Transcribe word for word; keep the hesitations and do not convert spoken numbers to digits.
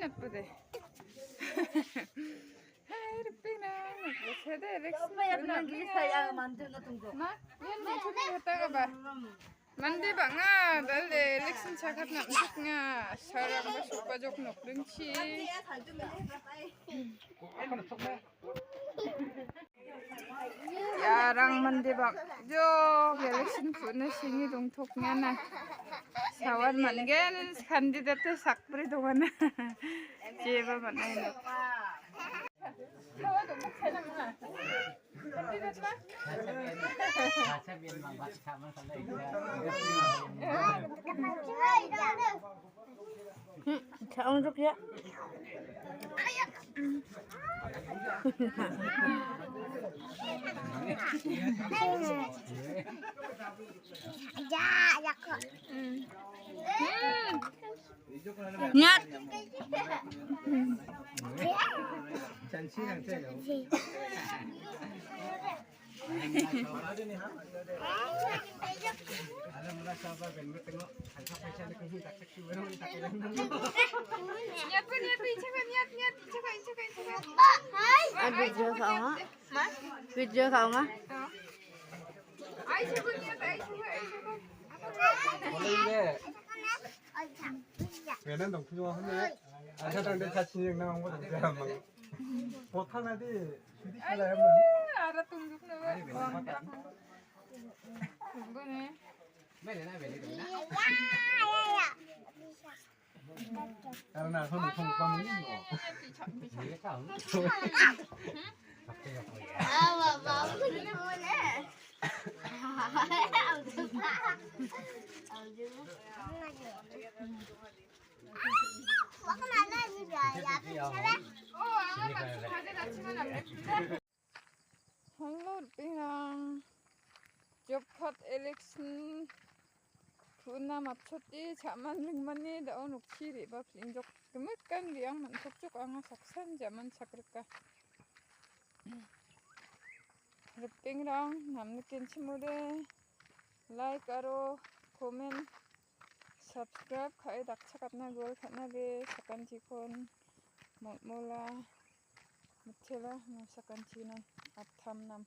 Napade. Hai, ripina. Napade, Rex. Apa yang pernah bisa yang mantul na tunggu? Ma, yan mantul na tunggu ba? Mande bang·a, dal·e election chakat namchakna, sarang ba sokbajok nokdingchi. Iarang mande bang·jok election puna senge dongtokengana. Sawan man·gen candidate sakbri dongana. Jeba man·aino. Hmm, cha·ongjok ya. Nyat. Nyat, nyat, nyat, ichaga, nyat, nyat, ichaga, ichaga, ichaga. Ah, video ka, ha? Ma? Video ka, ha? Ai, ichaga, nyat, ai, ichaga, ai, ichaga. Wenan dongpingo hande. Asa tangde chachini yang nang dongpingo mang. Botana di, sudi kala yang mang. Ara tunjuk na ba. Tunjuk ne. Karena aku nonton kamu ini. Hello, ripeng. Job card election puna matchote cha·man ringmane da·o nokchi re·baplengjok. Gimikan re·ang man·tokjok anga saksan ja·man chakrika. Ripengrang namnikenchimode like aro comment, subscribe ka·e dakchakatna gual ka·na be sakantikon motmola. Mitela, mo sakantinan attamnam.